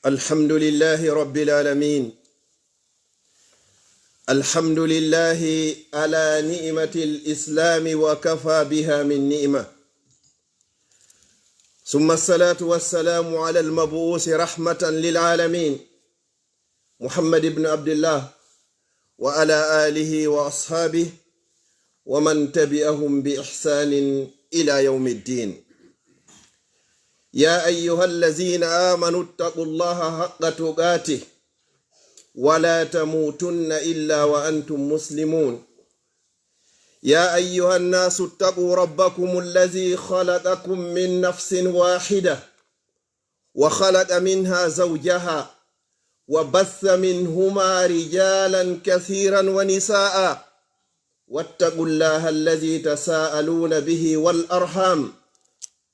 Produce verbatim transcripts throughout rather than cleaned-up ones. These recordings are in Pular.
الحمد لله رب العالمين. الحمد لله على نعمة الإسلام وكفى بها من نعمة. ثم الصلاة والسلام على المبعوث رحمة للعالمين محمد بن عبد الله وعلى آله وأصحابه ومن تبعهم بإحسان إلى يوم الدين. يا أيها الذين آمنوا اتقوا الله حق تقاته ولا تموتن إلا وأنتم مسلمون. يا أيها الناس اتقوا ربكم الذي خلقكم من نفس واحدة وخلق منها زوجها وبث منهما رجالا كثيرا ونساء واتقوا الله الذي تساءلون به والأرحام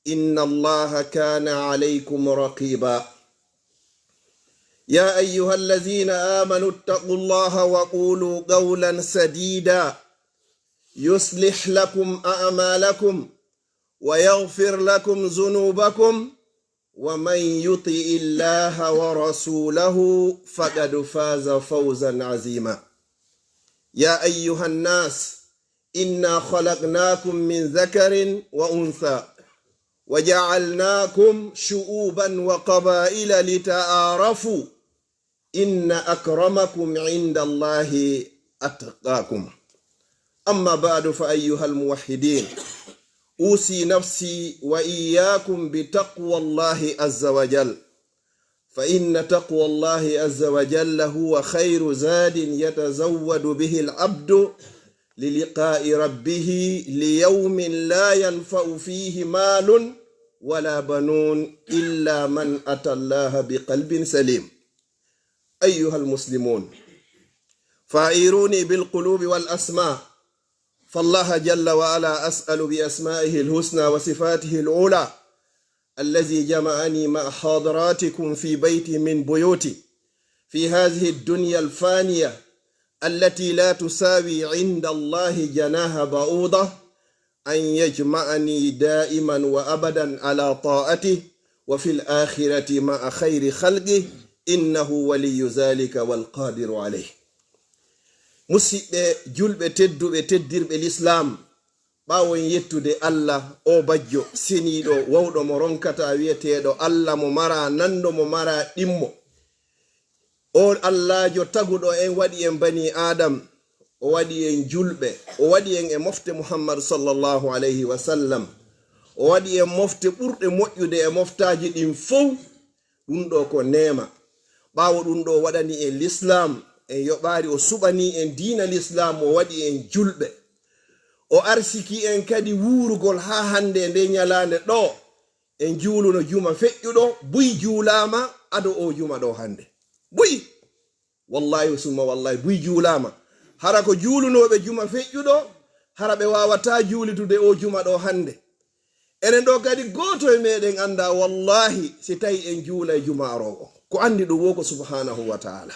إن الله كان عليكم رقيبا. يا أيها الذين آمنوا اتقوا الله وقولوا قولا سديدا يصلح لكم أعمالكم ويغفر لكم ذنوبكم ومن يطع الله ورسوله فقد فاز فوزا عظيما. يا أيها الناس إنا خلقناكم من ذكر وأنثى وجعلناكم شعوبا وقبائل لتعارفوا إن أكرمكم عند الله أتقاكم. أما بعد فأيها الموحدين، أوصي نفسي وإياكم بتقوى الله عز وجل، فإن تقوى الله عز وجل هو خير زاد يتزود به العبد للقاء ربه ليوم لا ينفع فيه مال ولا بنون إلا من أتى الله بقلب سليم. أيها المسلمون، فأعيروني بالقلوب والأسماع، فالله جل وعلا أسأل بأسمائه الحسنى وصفاته العلى الذي جمعني مع حضراتكم في بيت من بيوته في هذه الدنيا الفانية التي لا تساوي عند الله جناح بعوضة أن يجمعني دائما وأبدا على طاعته وفي الآخرة مع خير خلقه إنه ولي ذلك والقادر عليه. Musiɗɓe julɓe tedduɓe, teddirɓe Lislaam, ɓaawo en yettude Alla, o bajjo seniiɗo, wawɗo mo ronkataa, wi'eteeɗo Alla, mo maraa nanndo, mo maraa ɗimmo. O Allaajo taguɗo en, waɗi en banii Aadam, o waɗi en julɓe, o waɗi en e mofte Muhammad sallallahu alayhi wa sallam, o waɗi en mofte ɓurɗe moƴƴude e moftaaji ɗin fow. Ɗun ɗoo ko neema. Ɓaawo ɗun ɗoo, o waɗani en Lislaam, en yoɓaari, o suɓanii en diina Lislaam, o waɗi en julɓe. O arsiki en kadi wuurugol haa hannde e ndee ɲalaande ɗoo. En juuluno juma feƴƴuɗo, buy juulaama ado oo juma ɗoo hannde. Buy! Wallaahi summa wallaahi, buy juulaama. Hara ko juulunooɓe juma feƴƴuɗo, hara ɓe waawataa juulitude oo juma ɗoo hannde. Enen ɗoo kadi, gooto e meɗen anndaa, wallaahi, si tawii en juulay juma aroowo. Ko anndi ɗun woo ko subhaanahu wa ta'aala.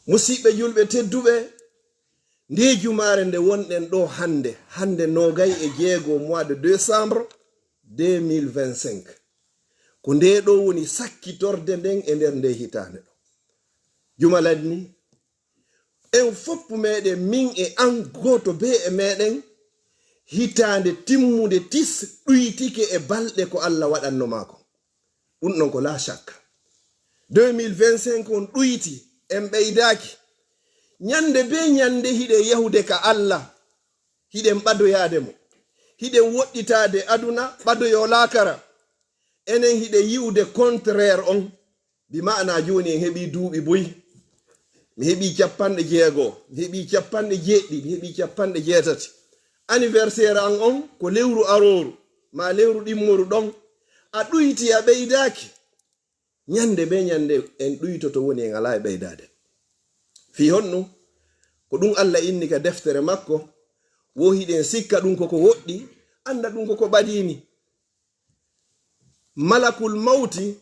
Musiɗɓe julɓe tedduɓe, ndee jumaare nde wonɗen ɗoo hannde, hannde noogay e jeego mois de décembre deux mille vingt-cinq, ko ndee ɗoo woni sakkitorde nden e nder ndee hitaande ɗoo. Juma lanni, en fow meɗen, min e an, gooto bee e meɗen, hitaande timmunde tis ɗuytike e balɗe ko Alla waɗanno maa kon. Ɗun ɗon ko laa shakka. Deux mille vingt-cinq on ɗuyti, en ɓeydaaki. Ɲande bee ɲande hiɗen yahude ka Alla, hiɗen ɓadoyaade mo, hiɗen woɗɗitaade aduna, ɓadoyoo laakara. Enen hiɗen yi'ude contraire on, bi ma'ana jooni en heɓii duuɓi buy. Mi heɓii cappanɗe jeego, mi heɓii cappanɗe jeeɗiɗi, mi heɓii cappanɗe jeetati. Anniversaire an on ko lewru arooru, maa lewru ɗimmoru ɗon. A ɗuyti, a ɓeydaaki. Ɲande bee ɲande en ɗuytoto, woni en alaa e ɓeydaade. Fii honɗun? Ko ɗun Alla inni ka deftere makko, wo hiɗen sikka ɗun ko ko woɗɗi, annda ɗun ko ko ɓadiini. Malakul mawti,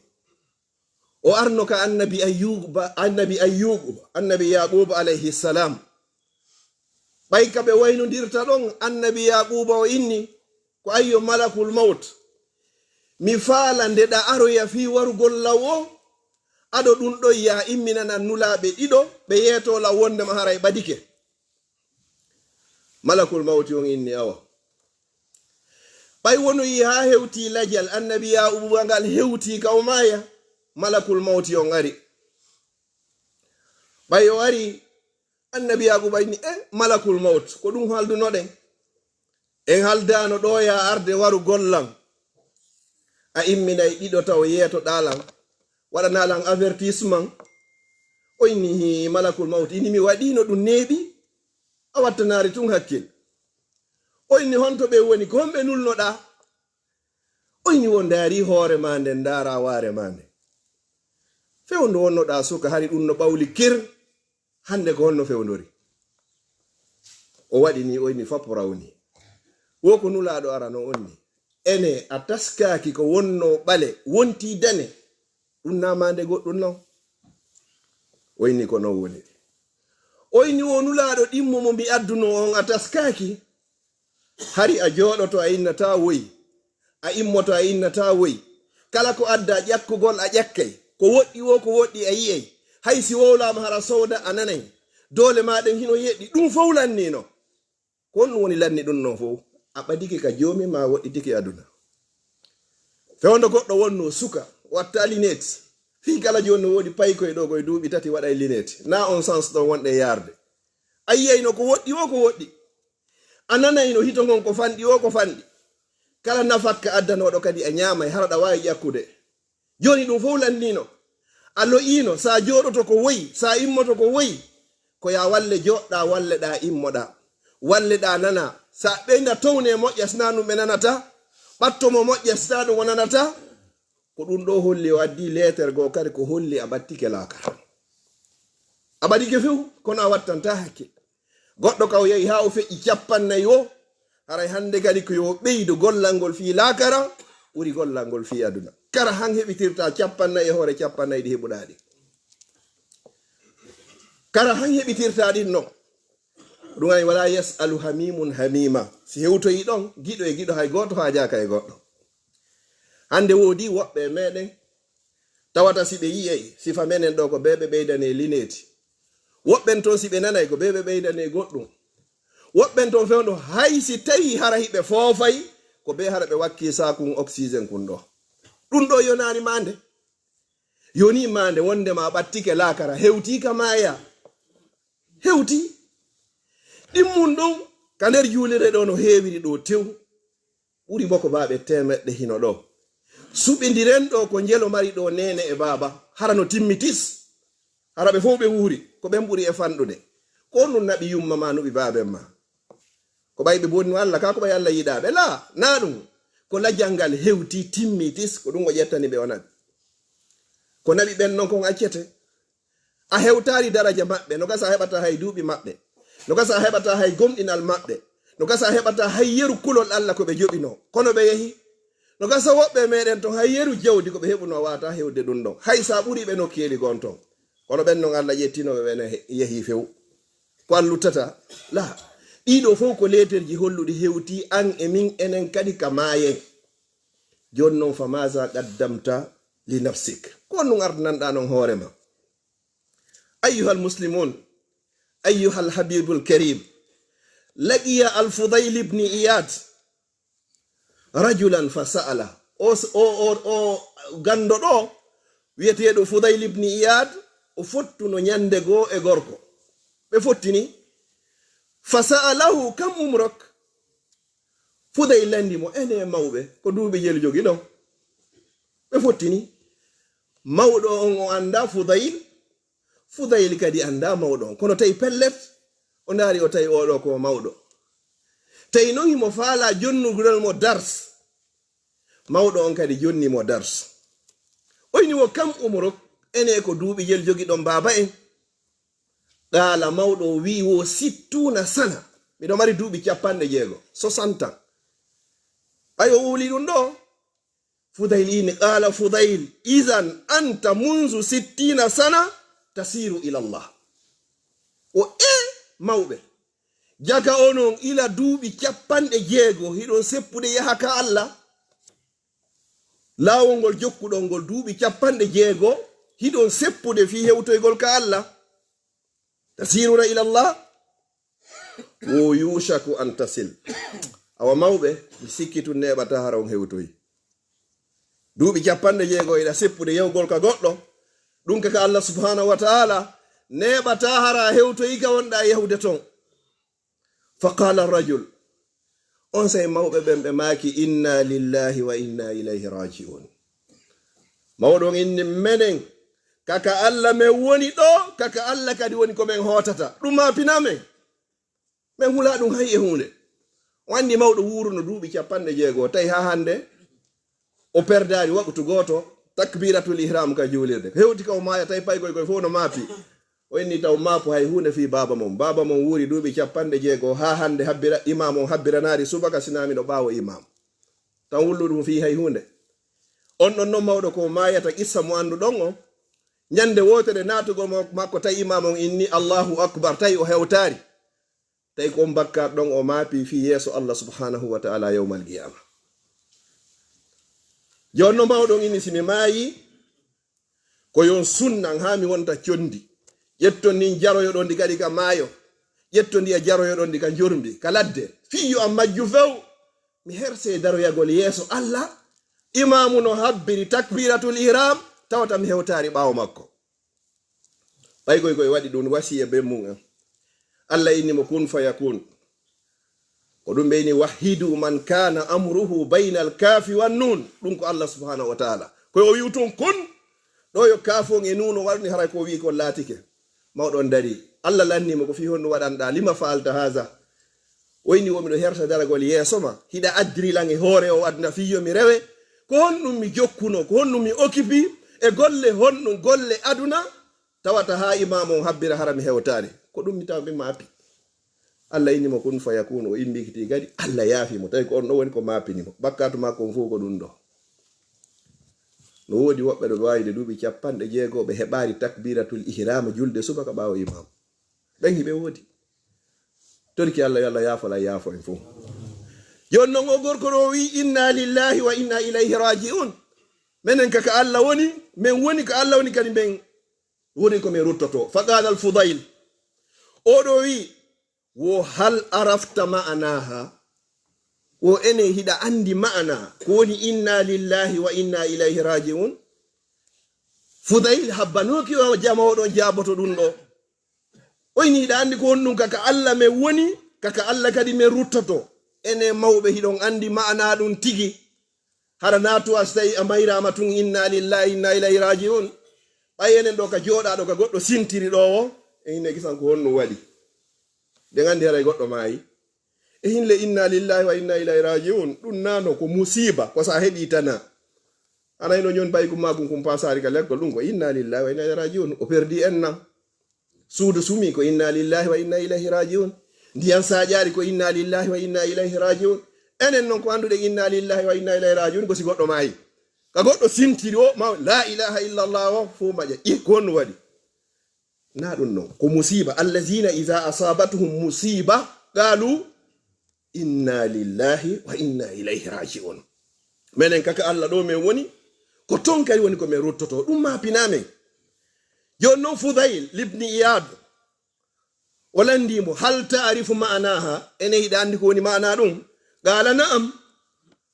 o arno ka annabi Ayyuba, annabi Ayyubu, annabi Yaquba alayhi salam. Ɓay ka ɓe waynondirta ɗon, annabi Yaquba o inni, ko, "Ayyo, malakul mawt, mi faala nde ɗa aroya fii warugol law o, Ado ɗun ɗon, yaa imminanan nulaaɓe ɗiɗo, ɓe yeetoo lan wonndema haray ɓadike. Malakul mawti on inni, awa. Ɓay wonoyi haa hewtii lajal, annabi Yaaquuba ngal hewtii ka o maaya, malakul mawti on ari. Ɓay o ari, annabi Yaaquuba inni, e malakul mawt, ko ɗun haldunoɗen? En haldaano ɗoo, yaa arde waru gollan. A imminay ɗiɗo taw yeetoɗaa lan, waɗanaa lan avertissement. O inni, hii, malakul mawt, inni mi waɗiino ɗun neeɓi, a wattanaali tun hakkil. O inni, honto ɓe woni, ko honɓe nulnoɗaa? O inni, wo ndaarii hoore maa nden, ndaaraa waare maa nden. Fewndo wonnoɗaa suka, hari ɗun no ɓawli kir. Hannde ko honno fewndori? O waɗi nii, o inni fappu rawni. Wo ko Nulaaɗo arano on nii. Ene a taskaaki ko wonnoo ɓale, wontii dane? Ɗun naa maande goɗɗun non? O inni ko non woni. O inni wo Nulaaɗo ɗimmo mo mi addunoo on a taskaaki? Hari a jooɗoto a innataa woy, a immoto a innataa woy. Kala ko addaa ƴakkugol a ƴakkay. Ko woɗɗi woo ko woɗɗi a yi'ay. Hay si wowlaama hara sowda a nanay. Doole maa ɗen hino yeɗɗi. Ɗun fow lanniino. Ko honɗun woni lanni ɗun non fow? A ɓadike ka Joomi maa woɗɗitike aduna. Fewndo goɗɗo wonnoo suka, watta linet. Fii kala jooni no woodi paykoy ɗoo koy duuɓi tati waɗay linet. Naa on sans ɗon wonɗen yaarde. A yi'ayno ko woɗɗi woo ko woɗɗi. A nanayno hito ngon ko fanɗi woo ko fanɗi. Kala nafakka addanooɗo kadi a ɲaamay, hara ɗa waawi ƴakkude. Jooni ɗun fow lanniino. A lo'iino, si a jooɗoto ko woyi, si a immoto ko woyi. Ko yaa walle jooɗɗaa, walleɗaa, immoɗaa. Walleɗaa nanaa. Si a ɓeyda towne moƴƴa, si naa ɗun ɓe nanataa. Ɓatto mo moƴƴa, si naa ɗun o nanataa. Ko ɗun ɗoo holli o addii leeter goo kadi ko holli a ɓattike laakara. A ɓadike few, kono a wattantaa hakke. Goɗɗo ka o yahi haa o feƴƴi cappannayi woo, haray hannde kadi ko yo ɓeydu gollal ngol fii laakara, ɓuri gollal ngol fii aduna. Kara han heɓitirtaa cappannayi e hoore cappannayi ɗi heɓuɗaa ɗin. Kara han heɓitirtaa ɗin non. Ɗun ay walaa yas'alu hamimun hamima. Si hewtoyi ɗon, giɗo e giɗo hay gooto haajaaka e goɗɗo. Hannde woodi woɓɓe e meɗen, tawata si ɓe yi'ay, sifa menen ɗoo ko bee ɓe ɓeydanee lineeti. Woɓɓen ton si ɓe nanay, ko bee ɓe ɓeydanee goɗɗun. Woɓɓen ton fewndo, hay si tawii hara hiɓe foofay, ko bee hara ɓe wakkii saakun oxygène kun ɗoo. Ɗun ɗoo yonaani maande. Yonii maande wonndema a ɓattike laakara, hewtii ka maaya. Hewtii. Ɗimmun ɗun, ka nder juulirde ɗoo no heewiri ɗoo tew. Ɓuri mo ko baaɓe teemeɗɗe hino ɗoo. Suɓindiren ɗoo ko njelo mari ɗoo neene e baaba, hara no timmi tis. Hara ɓe fow ɓe wuuri, ko ɓen ɓuri e fanɗude. Ko honɗun naɓi yumma maa, nuɓi baaben maa? Ko ɓay ɓe bonni Alla kaa, ko ɓay Alla yiɗaa ɓe? Laa, naa ɗun. Ko lajal ngal hewtii, timmii tis, ko ɗun o ƴettani ɓe, o naɓi. Ko naɓi ɓen non kon accete. A hewtaali daraja maɓɓe, no gasa a heɓataa hay duuɓi maɓɓe. No gasa a heɓataa hay gomɗinal maɓɓe. No gasa a heɓataa hay yeru kulol Alla ko ɓe joɓinoo. Kono ɓe yehi. No gasa woɓɓe e meɗen ton hay yeru jawdi ko ɓe heɓunoo waawataa hewde ɗun ɗon. Hay si a ɓurii ɓe nokkeeli goo ton. Kono ɓen non Alla ƴettinoo ɓe, ɓen he-, yehi few. Ko an luttata? Laa. Ɗii ɗoo fow ko leeterji holluɗi hewtii an e min, enen kadi ka maayen. Jooni non, fa maaza qaddamta li nafsik? Ko honɗun ardinanɗaa non hoore maa? Ayyuhal muslimun, ayyuhal habibul karim, laqiya al Fudayl ibn Iyad rajulan fa sa'ala. O, o, o, o ganndo ɗoo, wi'eteeɗo Fudayl ibn Iyad, o fottuno ɲande goo e gorko. Ɓe fottini. Fa sa'alahu kam umruk. Fudayl lanndi mo, ene mawɓe, ko duuɓi jelu jogiɗon? Ɓe fottini. Mawɗo on o anndaa Fudayl, Fudayl kadi anndaa mawɗo on. Kono tawi pellet, o ndaari, o tawi oo ɗoo ko mawɗo. Tawi non himo faalaa jonnugol mo dars. Mawɗo on kadi jonni mo dars. O inni mo, kam umruk, ene ko duuɓi jelu jogiɗon baaba en? Qaala, mawɗo o wi'i, wo sittuuna sana. Miɗo mari duuɓi cappanɗe jeego, soixante ans. Ɓay o wowli ɗun ɗoo, Fudayl inni, qaala Fudayl, izan anta munzu sittiina sana tasiiru ila Allah. O e mawɓe, jaka onon ila duuɓi cappanɗe jeego hiɗon seppude yaha ka Alla. Laawol ngol jokkuɗon ngol duuɓi cappanɗe jeego, Hiɗon seppude fii hewtoygol ka Alla. Tasiruna ila Allah. Wo yushaku an tasil. Awa mawɓe, mi sikkitun neeɓataa hara on hewtoyi. Duuɓi capanɗe jeego hiɗa seppude yahugol ka goɗɗo. Ɗun ka ka Allah subhanahu wa ta'ala, neeɓataa hara a hewtoyi ka wonɗaa yahude ton. Fa qala rajul. Onsay mawɓe ɓen ɓe maaki, "Inna lillahi wa inna ilayhi raji'un." Mawɗo on inni, "Menen, ka ka Alla men woni ɗoo, ka ka Alla kadi woni ko men hootata. Ɗun maapinaa men. Men hulaa ɗun hay e huunde." O anndi mawɗo wuuruno duuɓi capanɗe jeego, tawi haa hannde o perdaali waqtu gooto, takbiratul ihram ka juulirde. Hewti ka o maaya, tawi paykoy koy fow no maapi. O inni taw maapu hay huunde fii baaba mon. Baaba mon wuuri duuɓi capanɗe jeego, haa hannde habbira, imaam on habbiranaali subaka sinaa miɗo ɓaawo imaam. Taw wullu ɗun fii hay huunde. On ɗon non mawɗo ko maayata qissa mo annduɗon o. Ñande wootere naatugol mo-, makko tawi imaam on inni Allahu akbar, tawi o hewtaali. Tawi ko on bakkaat ɗon o maapi fii yeeso Allah subhanahu wa ta'ala yawmal qiyama. Jooni no mawɗo on inni si mi maayi, ko yon sunnan haa mi wonta condi. Ƴetton nin jaroyoɗon ndi kadi ka maayo. Ƴetton ndi e jaroyoɗon ndi ka njormbi, ka ladde. Fii yo an majju few. Mi herse daroyagol yeeso Allah. Imaamu no habbiri takbiratul ihram, tawata mi hewtaari ɓaawo makko. Ɓay koy koy waɗi ɗun wasiya ben mun en. Allah inni mo kun fayakun. Ko ɗun ɓe inni wahhidu man kana amruhu baynal kafi wan nun. Ɗun ko Allah subhanahu wa ta'ala. Koy o wi'u tun kun, ɗo yo kaafon e nun o waɗuni haray ko o wi'i kon laatike. Mawɗo on dari. Allah lanni mo ko fii honɗun waɗanɗaa, lima fa'alta haza? O inni wo miɗo hersa daragol yeeso ma. Hiɗa addiri lan e hoore o aduna fii yo mi rewe. Ko honɗun mi jokkuno? Ko honɗun mi okipi? E golle honɗun golle aduna? Tawata haa imaamu on habbira hara mi hewtaani. Ko ɗun mi tawa mi maapi. Allah inni mo kun fayakun, o immikiti kadi. Allah yaafi mo. Tawi ko on ɗon woni ko maapini mo. Bakkaatu makko on fow ko ɗun ɗo. No woodi woɓɓe ɗo ɓe waawi de duuɓi capanɗe jeego ɓe heɓaari takbiratul ihrama julde subaka ɓaawo imaamu. Ɓen hiɓe woodi. Torki Allah, yo Allah yaafo lan, yaafo en fow. Jooni non o gorko ɗo wi'i, "Inna lillahi wa inna ilayhi raji'un." Menen ka ka Allah woni, men woni ka Allah woni kadi men woni ko men ruttoto. Fa qala al Fudayl. O ɗo wi'i, "Wo hal arafta ma'anaha?" Wo enen hiɗa andi ma'ana ko woni inna lillahi wa inna ilayhi raji'un? Fudayl habbanooki o jama o ɗon jaaboto ɗun ɗo. O inni hiɗa andi ko honɗun ka ka Allah men woni, ka ka Allah kadi men ruttoto. Enen mawɓe hiɗon andi ma'ana ɗun tigi. Hara naatu a si tawi a mayraama tun inna lillahi inna ilayhi raji'un. Ɓay enen ɗo ka jooɗaaɗo ka goɗɗo sintiri ɗo o, e hinne kisan ko honɗun waɗi. Ɗen andi haray goɗɗo maayi. E hinle inna lillahi wa inna ilayhi raji'un. Ɗun nano ko musiba, ko sa heɓi tana. Ana ino ñon bay kun makun kun pasaari ka lekkol ɗun ko inna lillahi wa inna ilayhi raji'un. O perdi en nan. Suudu sumi ko inna lillahi wa inna ilayhi raji'un. Ndiyan saƴaari ko inna lillahi wa inna ilayhi raji'un. Enen non ko annduɗen inna lillahi wa inna ilayhi raji'un ko si goɗɗo maayi. Ka goɗɗo sintiri o ma la ilaha illallah o fow maƴa. Ih, ko honno waɗi? Na ɗun non. Ko musiba. Allazina iza asabatuhum musiba qalu inna lillahi wa inna ilayhi raji'un. Menen kaka Allah ɗo men woni, ko ton kadi woni ko men ruttoto. Ɗun maapinaa men. Jooni non Fudayl ibn Iyad, o lanndii mo, "Hal ta'rifu ma'anaha?" Ene hiɗa anndi ko woni ma'ana ɗun? Qaala, "Na'am."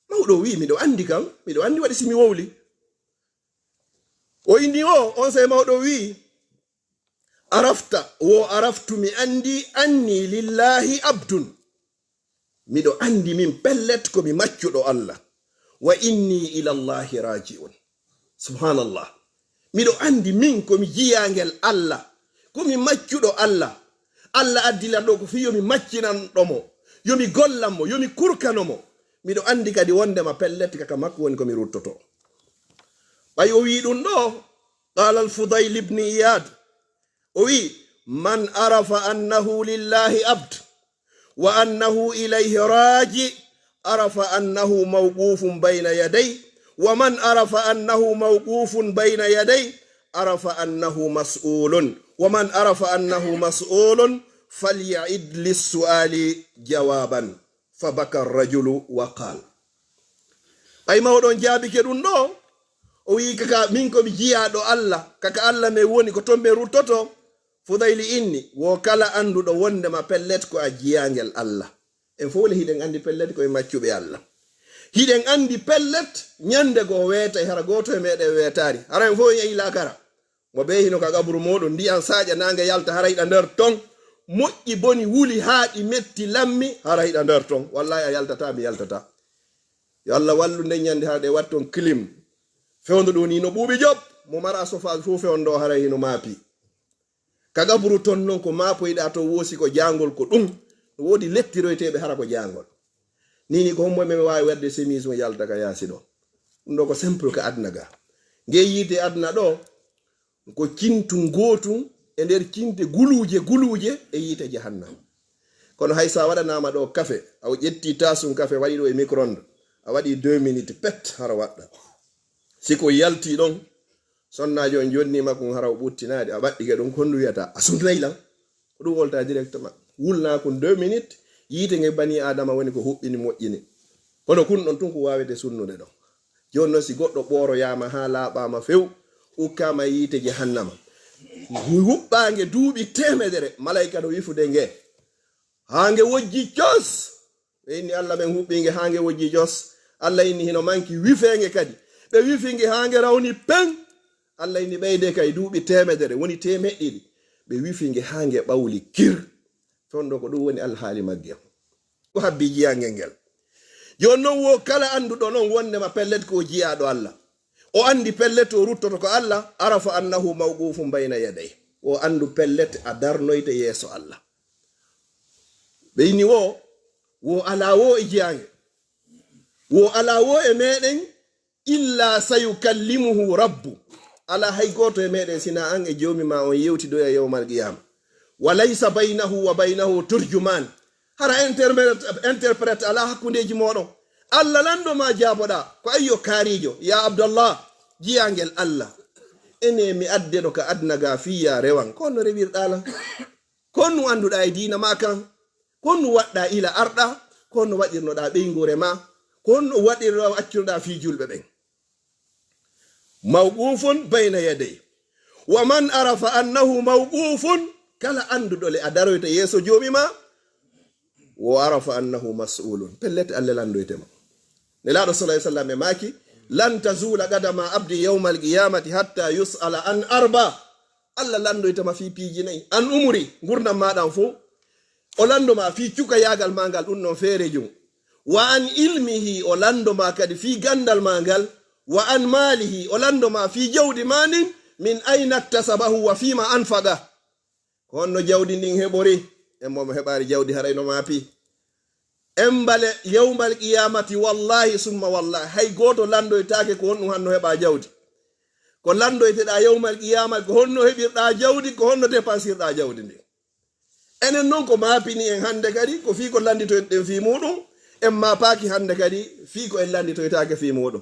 Mawɗo o wi'i, "Miɗo anndi kan, miɗo anndi waɗi si mi wowli." O inni o, onsay mawɗo o wi'i, "Arafta, wo araftu mi anndi, anni lillahi abdun." Miɗo anndi min pellet ko mi maccuɗo Allah. "Wa inni ila Allahi raji'un." Subhanallah. Miɗo anndi min ko mi jiyaangel Allah, ko mi maccuɗo Allah. Allah addi lan ɗo ko fii yo mi maccinanɗo mo, yo mi gollan mo, yo mi kurkano mo. Miɗo anndi kadi wondema pellet ka ka makko woni ko mi ruttoto. Ɓay o wi'i ɗun ɗo, qala al-Fudayl ibn Iyad, o wi'i, "Man arafa annahu lillahi abd, wa annahu ilayhi raji, arafa annahu mawqufun bayna yaday, wa man arafa annahu mawqufun bayna yaday, arafa annahu mas'ulun, wa man arafa annahu mas'ulun, falya'id lis-su'ali jawaban." Fa baka ar-rajulu wa qal. Ɓay mawɗo on jaabike ɗun ɗo, O wi'i, "Kaka min ko mi jiyaaɗo Alla, kaka Alla men woni, ko ton men ruttoto." Fudayli inni, "Wo kala annduɗo wondema pellet ko a jiyaangel Alla." En fow le hiɗen anndi pellet ko en maccuɓe Alla. Hiɗen anndi pellet ñande goo weetay, hara gooto e meɗen weetaari. Hara en fow en yahi laakara. Mo bee hino ka qabru muuɗum, ndiyan saaƴa naange yalta, hara hiɗa nder ton. Moƴƴi boni wuli haa ɗi metti lammi, hara hiɗa nder ton. Wallahi a yaltataa, mi yaltataa. Yo Alla wallu nden ñande hara ɗe watton clim. Fewndo ɗum ni no ɓuuɓi job, mo mara sofa fow fewndo haray hino maapi. Ka gaburu ton non ko maapoyɗaa ton woosi ko jaangol ko ɗum. No woodi lettiroyteeɓe hara ko jaangol. Ni ni ko hombo men waawi wadde semis mo yalta ka yaasi ɗo. Ɗum ɗo ko simple ka aduna ga. Nge yiite aduna ɗo, ko cintu ngootu e nder cinte guluuje, guluuje e yiite jahannama. Kono hay so a waɗanaama ɗo kafe, a ƴetti taasum kafe, waɗi ɗo e micro-onde, a waɗi deux minutes, pet, hara waɗɗa. Si ko yalti ɗon, sonnaajo on jonnii ma kun hara o ɓuttinaade, a ɓaɗɗike ɗum, ko honɗum wiyata? A sunnay lan? Ko ɗum wolta directement. Wulnaa kun deux minutes, yiite nge banii Aadama woni ko huɓɓini moƴƴini. Kono kun ɗon tun ko waawete sunnude ɗon. Jooni non, si goɗɗo ɓooroyaama haa laaɓaama few, ukkaama yiite jahannama, huɓɓaa nge duuɓi teemedere, malayka no wifude nge, haa nge wojji cos. Ɓe inni Alla ɓen huɓɓii nge haa nge wojji cos. Alla inni hino manki wifee nge kadi. Ɓe wifi nge haa nge rawni pen. Alla inni ɓeyde kay duuɓi teemedere, woni teemeɗɗe ɗiɗi. Ɓe wifi nge haa nge ɓawli kir. Ton ɗo ko ɗum woni alhaali magge. Ko habbi jiyangel ngel. Jooni non wo kala annduɗo non wondema pellet ko o jiyaaɗo Alla. O anndi pellet o ruttoto ko Alla, arafa annahu mawqufun bayna yaday. O anndu pellet a darnoyte yeeso Alla. Ɓe inni wo, wo alaa wo e jiyange. Wo alaa wo e meɗen, illa sayukallimuhu rabbu. Alaa hay gooto e meɗen sina an e joomi ma on yewtidoya yawmal qiyama. Wa laysa baynahu wa baynahu turjuman. Hara interprète, interprète alaa hakkundeeji mooɗon. Alla lanɗo ma jaaboɗaa. Ko ayyo kaarijo, ya Abdallah, jiyangel Alla. Ene mi adde ɗo ka aduna ga fii ya rewan. Ko honno rewirɗaa lan? Ko honno annduɗaa e diina ma kan? Ko honno waɗɗaa ila arɗaa? Ko honno waɗirnoɗaa ɓeynguure ma? Ko honno waɗirɗaa accunoɗaa fii julɓe ɓen? Mawqufun bayna yaday. Wa man arafa annahu mawqufun, kala annduɗo le a daroyta yeeso joomi ma, wo arafa annahu mas'ulun. Pellet Alla landoyte ma. Nelaaɗo sallallahu alaihi wasallam e maaki, "Lan tazula qadama abdi yawmal qiyamati hatta yus'ala an arba." Alla landoyte ma fii piiji nayi. An umuri, ngurndan maaɗan fow. O lando ma fii cukayaagal ma ngal, ɗum non feere jum. Wa an ilmihi, o lando ma kadi fii gandal ma ngal. Wa an maalihi, o lando ma fii jawdi ma ndin, min ayna iktasabahu wa fiima anfaqa. Ko honno jawdi ndin heɓori? En mo mo heɓaari jawdi haray no maapi. Embale yawmal qiyamati, wallahi summa wallahi, hay gooto landoytaake ko honɗum hanno heɓa jawdi. Ko landoyteɗaa yawmal qiyamati, ko honno heɓirɗaa jawdi, ko honno dépensirɗaa jawdi ndin. Enen non ko maapini en hande kadi, ko fii ko landitoyten fii muɗum, en maapaaki hande kadi, fii ko en landitoytaake fii muɗum.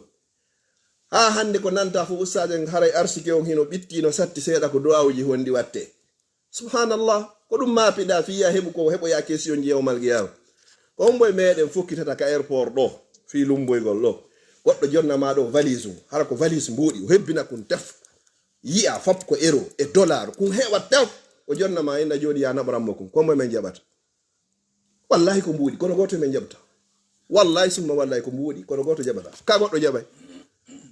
Haa hande ko nanta fu ustaaje en haray arsike on hino ɓitti, no satti seeɗa ko du'aawuji honɗi watte. Subhanallah, ko ɗum maapiɗaa fii ya heɓu ko heɓoyaa kesiyonji yawmal qiyama. Ko hombo e meɗen fokkitata ka airport ɗo, fii lumboygol ɗo. Goɗɗo jonna ma ɗo valise um, hara ko valise mbuuɗi, o hebbina kun tef. Yi'a fop ko euro e dollar, kun heɓa tef. O jonna ma inna jooɗi ya naɓoran mo kun. Ko hombo e men jaɓata? Wallahi ko mbuuɗi, kono gooto e men jaɓata. Wallahi summa wallahi ko mbuuɗi, kono gooto jaɓata. Ka goɗɗo jaɓay.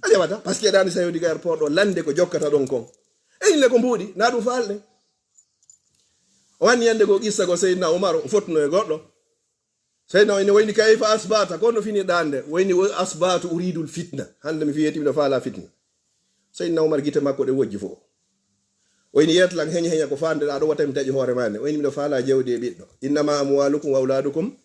A jaɓata, parce que ɗani sa yodi ka airport ɗo lande ko jokkata ɗon kon. E inne ko mbuuɗi, na ɗum faalɗe. O anni yande goo qissa goo Seydina Umar, o fottuno e goɗɗo. Seydina o ine wayni, "Kayfa asbata?" Ko no fini ɗande? Wayni, "Asbatu uridul fitna." Hande mi fiyeti miɗo faala fitna. Seydina Umar gite makko ɗe wojji fof. O ine yeeta lan, "Heña, heña, ko faande ɗa ɗo wata mi taƴi hoore ma ne?" O ine, "Miɗo faala jawdi e ɓiɗɗo. Innama amwalukum wa auladukum,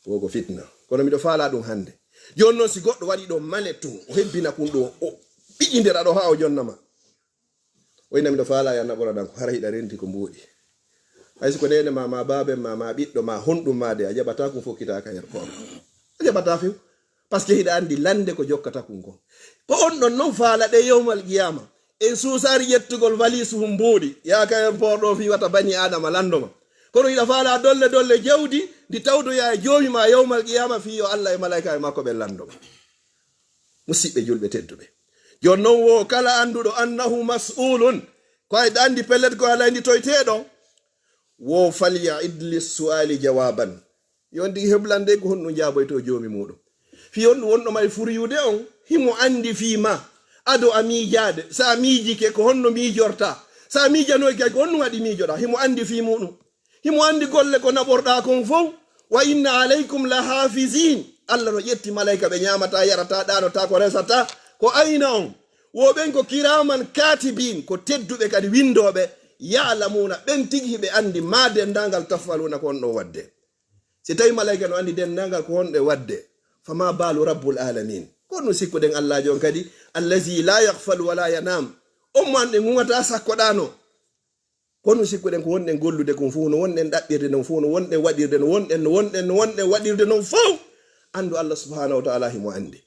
wo ko fitna. Kono miɗo faala ɗum hande." Jooni noon si goɗɗo waɗi ɗo male tun, o hebbina kun ɗo, o ɓiƴindira ɗo haa o jonna ma. O inna, "Miɗo faalaa yo a naɓoraɗan ko hara hiɗa renti ko mbuuɗi." Hay so ko neene ma, ma baaben ma, ma ɓiɗɗo ma, honɗum ma de, a jaɓataa kun fokkitaaka her koor. A jaɓataa few. Parce que hiɗa anndi lannde ko jokkata kun kon. Ko on ɗon non faala ɗe yawmal qiyaama. En suusaari ƴettugol valise hun mbuuɗi, yaaka her poor ɗo fii wata bani Aadama lanndo ma. Kono hiɗa faalaa dolle dolle jawdi, ndi tawdoyaa e Joomi ma yawmal qiyaama fii yo Alla e malaykaaɓe makko ɓen lanndo ma. Musiɓɓe julɓe tedduɓe, Jooni non wo kala annduɗo annahu mas'ulun, ko a hiɗa anndi pellet ko a lannditoyteeɗo, wo falya'id lis-su'ali jawaban. Yo on tigi heblan de ko honɗun jaaboytoo Joomi muuɗum. Fii honɗun wonɗo ma e furiyude on, himo anndi fii maa. Ado a miijaade, si a miijike ko honno miijortaa? Si a miijanoyke kay ko honɗun haɗi miijoɗaa? Himo anndi fii muuɗum. Himo anndi golle ko naɓorɗaa kon fow. Wa inna alaykum la haafizin. Alla no ƴetti malayka ɓe ɲaamataa, yarataa, ɗaanotaa, ko resataa, ko ayna on. Wo ɓen ko kiraaman kaatibiin, ko tedduɓe kadi winndooɓe, ya'lamuuna, ɓen tigi hiɓe anndi maa denndaangal taf'aluuna ko on ɗon waɗde. Si tawii malayka no anndi denndaangal ko honɗe waɗde, fama baalu rabbul aalamiin? Ko honɗun sikkuɗen Allaajo on kadi, allazi laa yaghfalu wa laa yanaam? On mo anndi ŋuŋataa sakko ɗaanoo. Ko honɗun sikkuɗen ko wonɗen gollude kon fow, no wonɗen ɗaɓɓirde non fow, no wonɗen waɗirde, no wonɗen, no wonɗen, no wonɗen waɗirde non fow? Anndu Alla subhaanahu wa ta'aalaa himo anndi.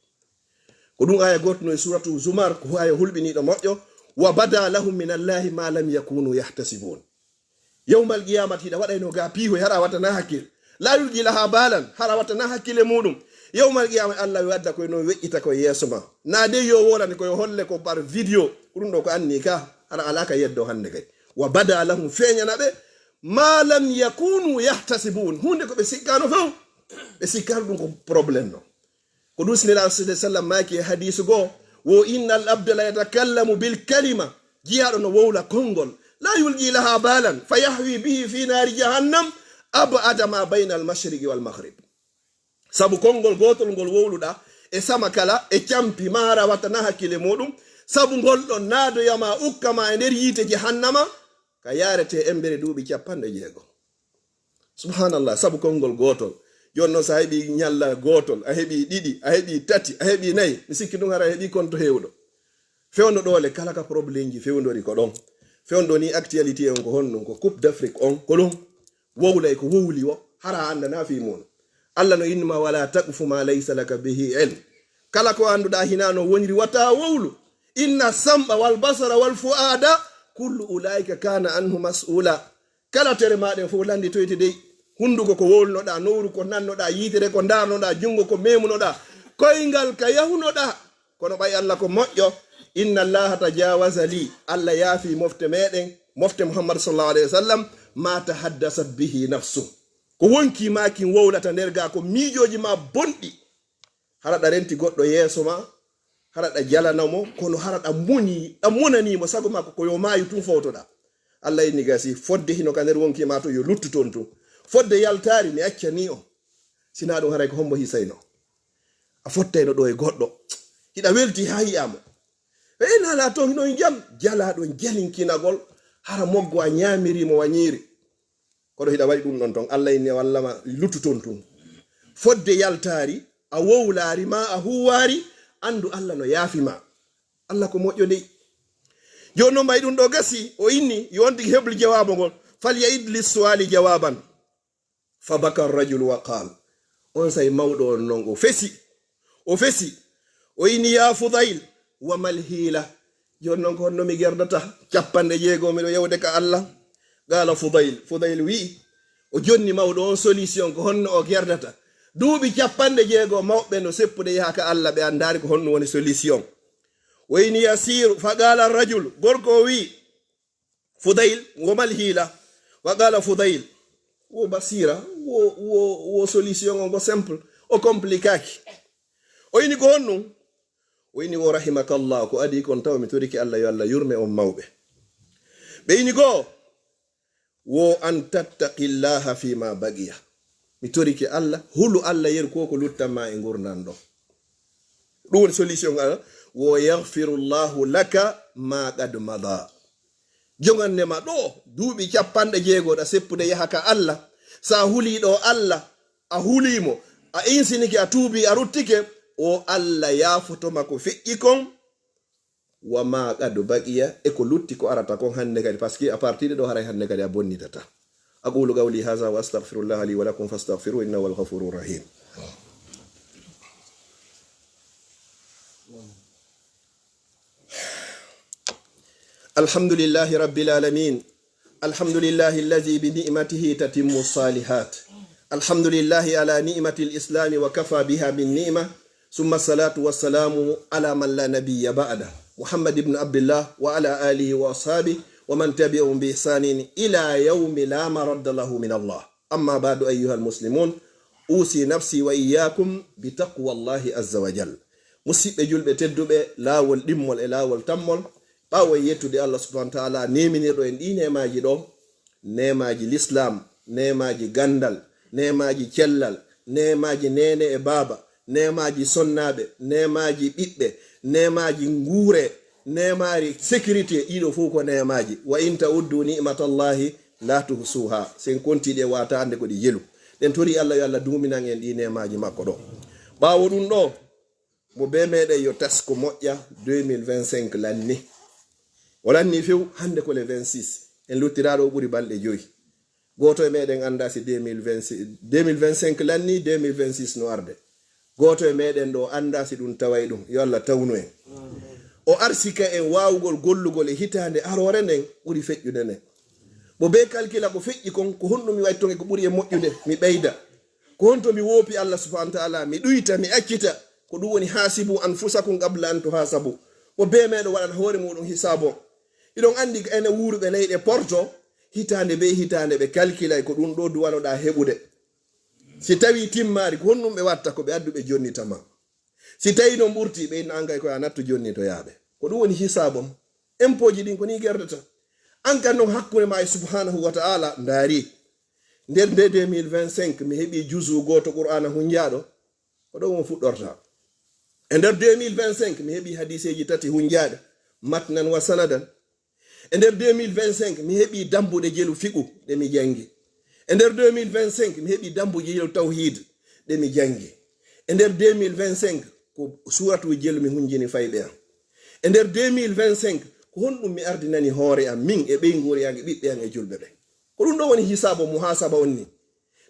Ko ɗun aaya gooto no e suuratu Zumar, ko aaya hulɓiniiɗo moƴƴo, wa bada lahum min Allaahi ma lam yakunu yahtasibuun. Yawmal qiyaamati hiɗa waɗayno ga piihoy, hara a wattanaa hakkil. La yulqi laha balan, hara a wattanaa hakkil e muuɗum. Yawmal qiyaamati Alla yo adda koy non weƴƴita koy yeeso ma. Naa dey yo wolane ko yo holle ko par video. Ko ɗun ɗoo ko anni ka, hara alaa ka yeddo hannde kay. Wa bada lahum, feeɲana ɓe, ma lam yakunu yahtasibuun. Huunde ko ɓe sikkaano fow. Ɓe sikkaano ɗun ko problème non. Ko ɗun si Nelaaɗo sallallahu alayhi wa sallam maaki e hadiisu goo, wo innal abda la yatakallamu bil kalima, jiyaaɗo no wowla konngol, la yulqi laha balan, fa yahwi bihi fi naari jahannam, ab'ada ma bayna al mashriqi wal maghrib. Sabu konngol gootol ngol wowluɗaa, e sama kala, e campi, maa hara wattanaa hakkile muuɗum, sabu ngol ɗon naadoya ma, ukka ma e nder yiite jahannama, ka yaaretee embere duuɓi cappanɗe jeego. Subhanallah, sabu konngol gootol. Jooni non, so a heɓii ɲalla gootol, a heɓii ɗiɗi, a heɓii tati, a heɓii nayi, mi sikki ɗun hara a heɓii konto heewuɗo. Fewndo ɗoo le, kala ka problemji fewndori ko ɗon. Fewndo nii actualité on ko honɗun? Ko Coupe d'Afrique on, ko ɗon. Wowlay ko wowli wo, hara a anndanaa fii mun. Alla no inni ma, "Wala taqfu ma laysa laka bihi ilm." Kala ko annduɗaa hinaa no woniri, wata wowlu. "Inna sam'a wal basara wal fu'ada kullu ulaika kana anhu mas'ula." Kala tere maa ɗen fow lannditoyte dey. Hunnduko ko wowlunoɗaa, nowru ko nannoɗaa, yiitere ko ndaarnoɗaa, junngo ko meemunoɗaa, koyngal ka yahunoɗaa. Kono ɓay Alla ko moƴƴo, "Inna Allaha tajawaza li," Alla yaafii mofte meɗen, mofte Muhammad sallallahu alayhi wa sallam, "ma tahaddasat bihi nafsu." Ko wonkii maa kin wowlata nder gaa, ko miijooji maa bonɗi. Hara ɗa renti goɗɗo yeeso maa, hara ɗa jalana mo, kono hara ɗa muni, ɗa monanii mo, sago maa ko, ko yo maayu tun fowtoɗaa. Alla inni gasi, fodde hino ka nder wonkii maa to yo luttu ton tun. Fodde yaltaari mi accanii on. Sinaa ɗun haray ko hombo hisayno? A fottayno ɗoo e goɗɗo. Hiɗa weltii haa yi'aa mo. E naalaa ton hino e jam, jalaa ɗon jalinkinagol, hara moggo a ɲaamirii mo wa ɲiiri. Kono hiɗa waɗi ɗun ɗon ton, Alla inni walla ma luttu ton tun. Fodde yaltaari, a wowlaari maa a huuwaari, anndu Alla no yaafi maa. Alla ko moƴƴo dey. Jooni non ɓay ɗun ɗoo gasi, o inni, yo on tigi heblu jawaabo ngol. "Falya'id lis-su'ali jawaban." Fa baka ar-rajulu wa qaal. Onsay mawɗo on non o fesi. O fesi. O inni, "Ya Fudayl, wa mal hiila?" Jooni non ko honno mi gerdata? Cappanɗe jeego miɗo yewde ka Alla. Qaala Fudayl. Fudayl wi'i, o jonni mawɗo on solution, ko honno o gerdata? Duuɓi cappanɗe jeego mawɓe no seppude yaha ka Alla, ɓe anndaali ko honno woni solution. O inni, "Yasiiru." Fa qaala ar-rajul, gorko o wi'i, Fudayl, wo mal hiila? Wa qala Fudayl, wo basira, wo, wo, wo solution on ko simple, o compliquaaki. O ini ko honɗun? O ini wo rahimakallah, ko adii kon taw mi torike Allah, yo Allah yurme on mawɓe. Ɓe ini goo, wo an tattaqillaha fima baqiya. Mi torike Allah, hulu Allah yeru ko ko luttan ma e ngurndan ɗon. Ɗum woni solution an, wo yaghfirullahu laka ma qad mada. Joganne ma ɗo duuɓi capanɗe jeego ɗa seppude yaha ka Allah. Sa hulii ɗo Allah, a hulii mo, a insinike, a tuubii, a ruttike, o Allah yaafoto ma ko feƴƴi kon. Wa ma qad baqiya, e ko lutti ko arata kon hannde kadi, parce que à partir de ɗo haray hannde kadi a bonnitata. Aqulu qawli hadha wa astaghfirullaha li wa lakum fastaghfiruhu innahu huwal ghafurur rahim. الحمد لله رب العالمين. الحمد لله الذي بنعمته تتم الصالحات. الحمد لله على نعمة الإسلام وكفى بها من نعمة. ثم الصلاة والسلام على من لا نبي بعده. محمد بن عبد الله وعلى آله وأصحابه ومن تبعهم بإحسان إلى يوم لا مرد له من الله. أما بعد، أيها المسلمون، أوصي نفسي وإياكم بتقوى الله عز وجل. Musiɓɓe julɓe tedduɓe, laawol ɗimmol e laawol tammol, ɓaawo e yettude Allah subhanahu wa ta'ala, neeminirɗo en ɗii neemaaji ɗoo, neemaaji lislaam, neemaaji ganndal, neemaaji cellal, neemaaji neene e baaba, neemaaji sonnaaɓe, neemaaji ɓiɓɓe, neemaaji nguure, neemaari sécurité, ɗiɗo fof ko neemaaji. "Wa in ta'uddu ni'matallahi la tuhsuha." Sen kontii ɗi e waata annde ko ɗi jelu. Ɗen tori Allah yo Allah duuminan en ɗii neemaaji makko ɗoo. Ɓaawo ɗum ɗoo, mo bee meɗen yo tas ko moƴƴa, deux mille vingt-cinq lanni. O lanni few, hannde ko le vingt-six. En luttiraaɗo o ɓuri balɗe joyi. Gooto e meɗen anndaa si deux mille vingt-six, deux mille vingt-cinq lanni, deux mille vingt-six no arde. Gooto e meɗen ɗoo anndaa si ɗum taway ɗum. Yo Allah tawnu en. O arsika en waawugol gollugol e hitaande aroore nden ɓuri feƴƴude nden. Mo bee kalkila ko feƴƴi kon, ko honɗum mi waɗi ton e ko ɓuri e moƴƴude, mi ɓeyda. Ko honto mi woopi Allah subhanahu wa ta'ala, mi ɗuyta, mi accita? Ko ɗum woni, "Haasibu anfusakum qabla an tuhasabu." Mo bee meɗen waɗana hoore muɗum hisaabu. Hiɗon anndi ka enen wuuruɓe leyɗe Porto, hitaande bee hitaande ɓe kalkilay ko ɗum ɗoo duwanoɗaa heɓude. Si tawii timmaali, ko honɗum ɓe watta? Ko ɓe addu ɓe jonnita ma. Si tawii non ɓurti, ɓe inna an kay ko yo a nattu jonnitoyaaɓe. Ko ɗum woni hisaabu am. Impooji ɗin ko nii gerdata. An kan non hakkunde ma e subhanahu wa ta'ala ndaari. Nder nde deux mille vingt-cinq mi heɓii juzu gooto Qur'aana hunjaaɗo. Ko ɗon on fuɗɗorta. E nder deux mille vingt-cinq mi heɓii hadiiseeji tati hunjaaɗe, matnan wa sanadan. E nder deux mille vingt-cinq mi heɓii dambuɗe jelu fiqu ɗe mi janngi. E nder deux mille vingt-cinq mi heɓii dambuɗe jelu tawhiid ɗe mi janngi. E nder deux mille vingt-cinq ko suuratu jelu mi hunjini fayɓe am. E nder deux mille vingt-cinq ko honɗum mi ardinani hoore am, min e ɓeynguure am e ɓiɓɓe am e julɓe ɓe? Ko ɗum ɗoo woni hisaabu muhaasaba on ni.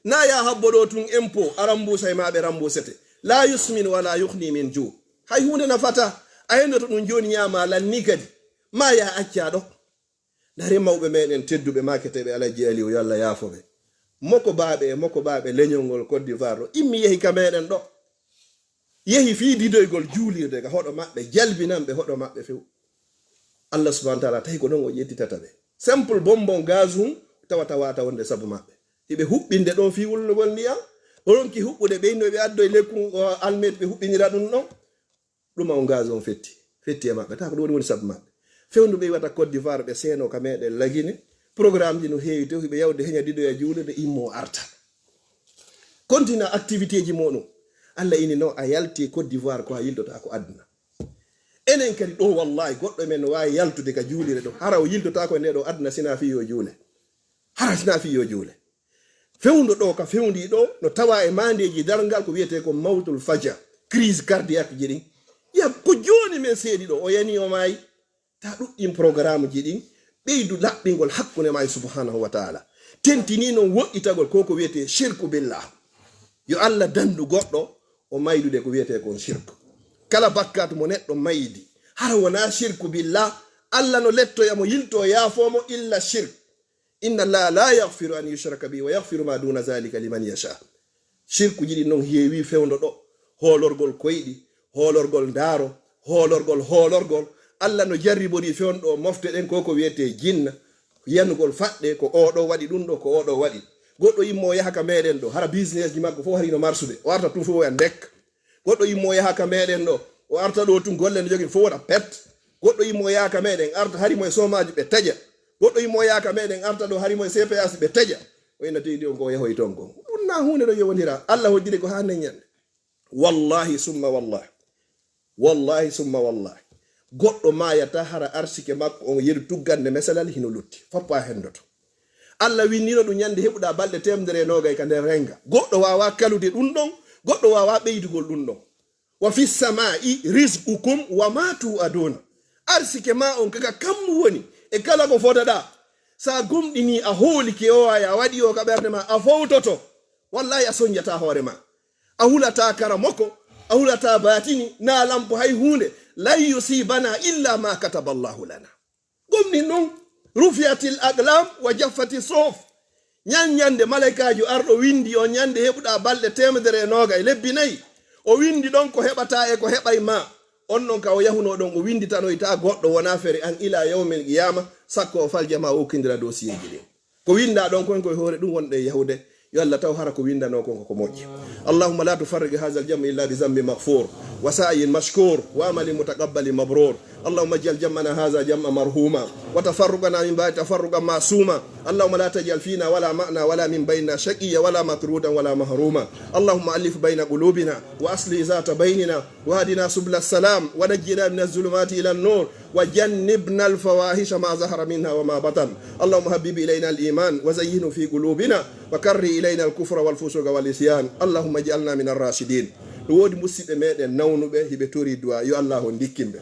Naa ya habbo ɗoo tun impôt, a rambuusay ma ɓe rambuusete. La yusmin wa la yughni min ju. Hay huunde nafataa. A hendoto ɗum jooni, ñaamaa lanni kadi. Ma ya accaa ɗoo. Ndaaree mawɓe meɗen tedduɓe maaketeeɓe Alaji Aliyu, yo Allah yaafo ɓe. Mokobaaɓe e mokobaaɓe leñol ngol Côte d'Ivoire ɗoo, immi yehi ka meɗen ɗoo. Yehi fii didoygol juulirde ka hoɗo maɓɓe, jalbinan ɓe hoɗo maɓɓe few. Allah subhanahu wa ta'ala tawi ko ɗon o ƴettitata ɓe. Simple bonbon gaz hun tawata wata wonde sabu maɓɓe. Hiɓe huɓɓinde ɗon fii wulnugol ndiyam, o ronki huɓɓude ɓe, no ɓe addoy lekkun o almet ɓe huɓɓinira ɗum ɗon. Ɗuma on gaz on fetti, fetti e maɓɓe. Tawa ko ɗum woni woni sabu maɓɓe. Fewndu ɓe iwata Côte d'Ivoire, ɓe seeno ka meɗen Lagine. Programme ji no heewi tew, hiɓe yawde heña didoya juulirde, immo arta. Kontina activité ji muɗum. Allah ini non a yalti Côte d'Ivoire ko a yiltotaako aduna. Enen kadi ɗoo, wallahi, goɗɗo e men no waawi yaltude ka juulirde ɗoo. Hara o yiltotaako e ndee ɗoo aduna sinaa fii yo juule. Hara sinaa fii yo juule. Fewndo ɗoo ka fewndii ɗoo no tawaa e maandeeji darngal ko wiyetee ko mawtul faja, crise cardiaque ji ɗin. Ya ko jooni men seedi ɗoo, o yanii o maayi. Ta ɗuɗɗin programme ji ɗin, ɓeydu laɓɓingol hakkunde ma e subhanahu wa ta'ala. Tentinii non woɗɗitagol ko ko wiyetee shirku billah. Yo Allah dandu goɗɗo o maydude ko wiyetee kon shirku. Kala bakkaatu mo neɗɗo maydi, hara wonaa shirku billah, Allah no lettoya mo, yiltoo yaafoo mo illa shirk. Inna Allaha la yaghfiru an yushraka bihi wa yaghfiru ma duna zalika liman yasha. Shirkuji ɗin non heewi fewndo ɗoo, hoolorgol koyɗi, hoolorgol ndaaro, hoolorgol, hoolorgol. Allah no jarribori fewndo ɗoo mofte ɗen ko ko wiyetee jinna, yanugol faɗɗe, ko oo ɗoo waɗi ɗum ɗoo, ko oo ɗoo waɗi. Goɗɗo immo yaha ka meɗen ɗoo, hara business ji makko fof hari no marsude, o arta tun fof o wi'a ndek. Goɗɗo immo yaha ka meɗen ɗoo, o arta ɗoo tun golle no jogii fof waɗa pet. Goɗɗo immo yaha ka meɗen, arta hari mo e somaaji ɓe taƴa. Goɗɗo immo yaha ka meɗen, arta ɗoo hari mo e C P S ɓe taƴa. O inna teydi on ko o yahoy ton kon. Ɗum na huunde ɗo yowondira. Allah hoddiri ko haa nden ñande. Wallahi summa wallahi. Wallahi summa wallahi. Goɗɗo maayata hara arsike makko on yeru tuggande mesalal hino lutti. Foppa hendoto. Allah winnino ɗum ñande heɓuɗa balɗe teemedere e noogay ka nder renga. Goɗɗo waawaa kalude ɗum ɗon, goɗɗo waawaa ɓeydugol ɗum ɗon. Wa fi samaa'i rizqukum wa ma tu'adun. Arsike ma on kaka kammu woni e kala ko fodaɗa. Sa gomɗini a hoolike o ay a waɗi o ka ɓernde ma a fowtoto. Wallahi a sonjata hoore ma. A hulata karamoko, a hulata batini, na lampo hay huunde. Lan yusibana illa ma kataba Allahu lana. Gomɗin ɗum, rufiyatil aqlam wa jaffati suhuf. Ñan ñande malaykaajo arɗo windi on ñande heɓuɗa balɗe teemedere e noogay lebbi nayi. O windi ɗon ko heɓata e ko heɓay ma. On non ka o yahunoo ɗon, o winnditanoytaa goɗɗo wonaa fere an ilaa yawmil qiyaama, sakko o falja maa o ukkindira dosiyeeji ɗin. Ko winndaa ɗon kon ko e hoore ɗum wonɗo e yahude, yo Alla taw hara ko winndanoo kon ko ko moƴƴi. اللهم لا تفرق هذا الجمع إلا بذنب مغفور وسعي مشكور وعمل متقبل مبرور. اللهم اجعل جمعنا هذا جمعا مرحوما وتفرقنا من بعده تفرقا معصوما. اللهم لا تجعل فينا ولا معنا ولا من بيننا شقيا ولا مطرودا ولا محروما. اللهم ألف بين قلوبنا وأصلح ذات بيننا واهدنا سبل السلام ونجنا من الظلمات إلى النور وجنبنا الفواحش ما ظهر منها وما بطن. اللهم حبب إلينا الإيمان وزينه في قلوبنا وكره إلينا الكفر والفسوق والعصيان. اللهم اجعلنا من الراشدين. No woodi musiɓɓe meɗen nawnuɓe, hiɓe tori du'a, yo Allaahu on ndikkin ɓe.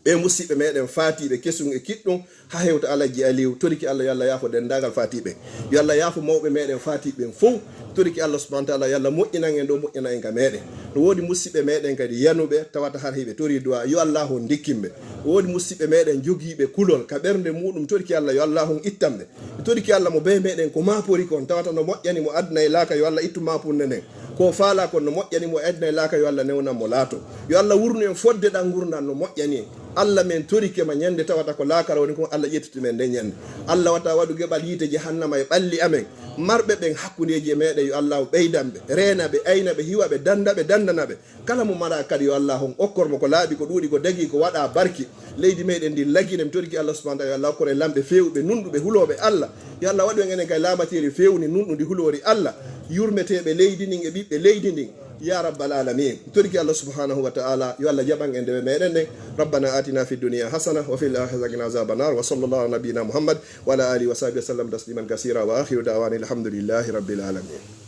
Ɓe musiɓɓe meɗen faatiiɓe kesun e kiɗɗun, haa hewta Alajji Aliw, toriki Alla, yo Alla yaafo denndaangal faatiiɓe. Yo Alla yaafo mawɓe meɗen faatiiɓe ɓen fow. Toriki Alla subhaanahu wa ta'aala, yo Alla moƴƴinan en ɗo moƴƴana en ka meɗen. No woodi musiɓɓe meɗen kadi yanuɓe, tawata har hiɓe tori du'a, yo Allaahu on ndikkin ɓe. No woodi musiɓɓe meɗen jogiiɓe kulol ka ɓernde muɗum, toriki Alla, yo Allaahu on ittan ɓe. Mi toriki Alla mo bee meɗen ko maapori kon, tawata no moƴƴani mo aduna e laaka, yo Alla ittu maapunde nden. Ko faalaa kon no moƴƴani mo e aduna e laaka, yo Alla newnan mo laato. Yo Alla wurnu en fodde ɗan ngurndan no moƴƴani en. Alla, men torike ma ñande tawata ko laakara woni kon, Alla ƴettiti men nden ñande. Alla wata waɗu geɓal yiite jahannama e ɓalli amen. Marɓe ɓen hakkundeeji e meɗen, yo Alla ɓeydan ɓe, reena ɓe, ayna ɓe, hiwa ɓe, danda ɓe, dandana ɓe. Kala mo mara kadi, yo Alla on okkor mo ko laaɓi, ko ɗuuɗi, ko dagii, ko waɗa barki. Leydi meɗen ndi lagine, mi toriki Alla subhaanahu wa ta'aala, yo Alla okkor en lamɓe feewuɓe, nunɗuɓe, hulooɓe Alla. Yo Alla waɗu en enen kay laamateeri feewundi, nunɗundi, huloori Alla. Yurmeteeɓe leydi ndin e ɓiɓɓe leydi ndin. Ya Rabbal Aalamiin. Mi toriki Alla subhaanahu wa ta'aala, yo Alla jaɓan en dewe meɗen ɗen. ربنا آتنا في الدنيا حسنة وفي الآخرة حسنة وقنا عذاب النار. وصلى الله على نبينا محمد وعلى آله وصحبه وسلم تسليما كثيرا. وآخر دعوانا الحمد لله رب العالمين.